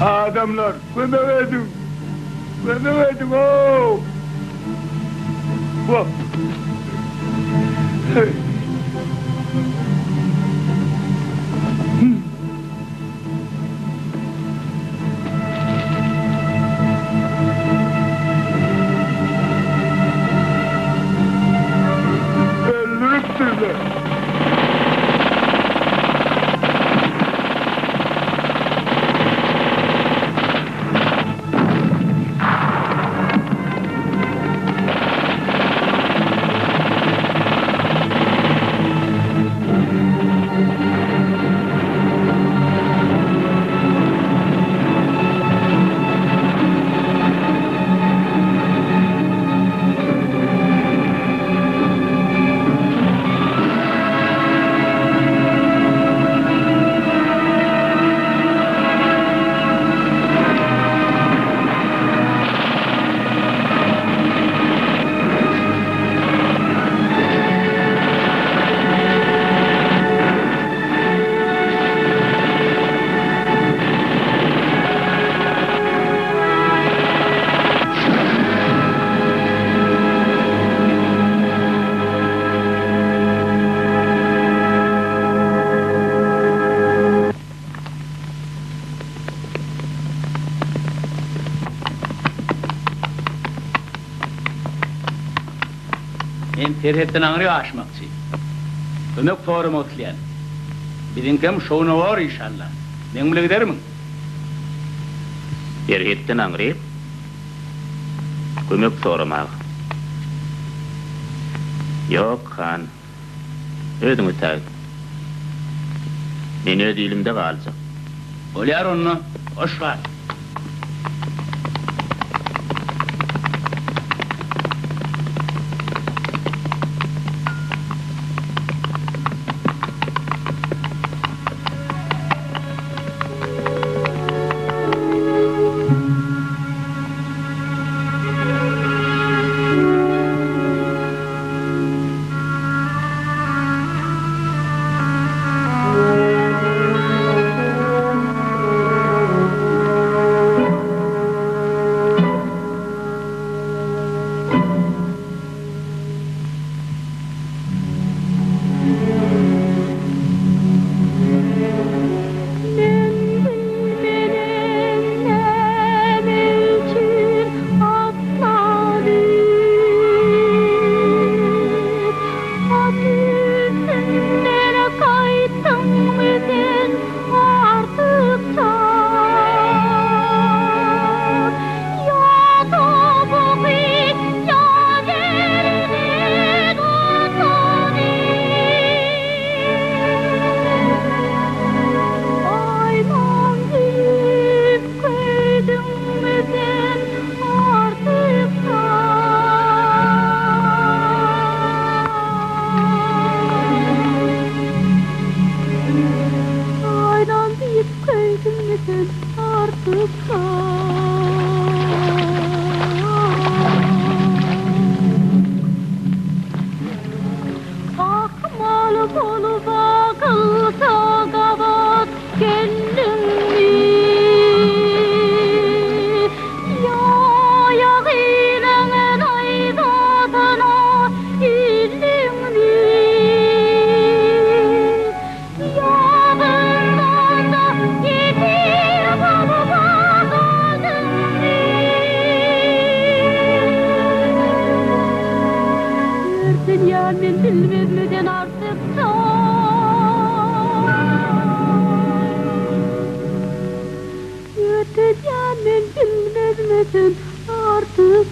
Adamlar, kömek ediň! Kömek ediň-ow! Wah! Heý! Öldüripdirler. Men serhetden aňryk aşmakçy. Kömek soramak isleýän. Biziňkem şowuna bor işalla. Meň bile gidermiň? Serhetden aňryk kömek soramaga. Ýok, han. Özüň ötägit. Men öz ilimde galjak. Bolýar onda, hoş gal. Men bilmenem näme üçin atlanyp, At üstünden gaýtdyňmy sen artyk çak? Ýa topugy, ýa derden utanyp. Aýman diýip köýdüňmi sen artyk Aýdan diýip köýdüňmi sen artyk Akmal bolup akylsa gabat geldiňmi? Ýa ýagynyň naýzasyna ildiňmi? Ýa zyndanda ýesir bolup galdyňmy? Örtenýän men bilmezmi sen artyk çak. Örtenýän men bilmezmi sen artyk.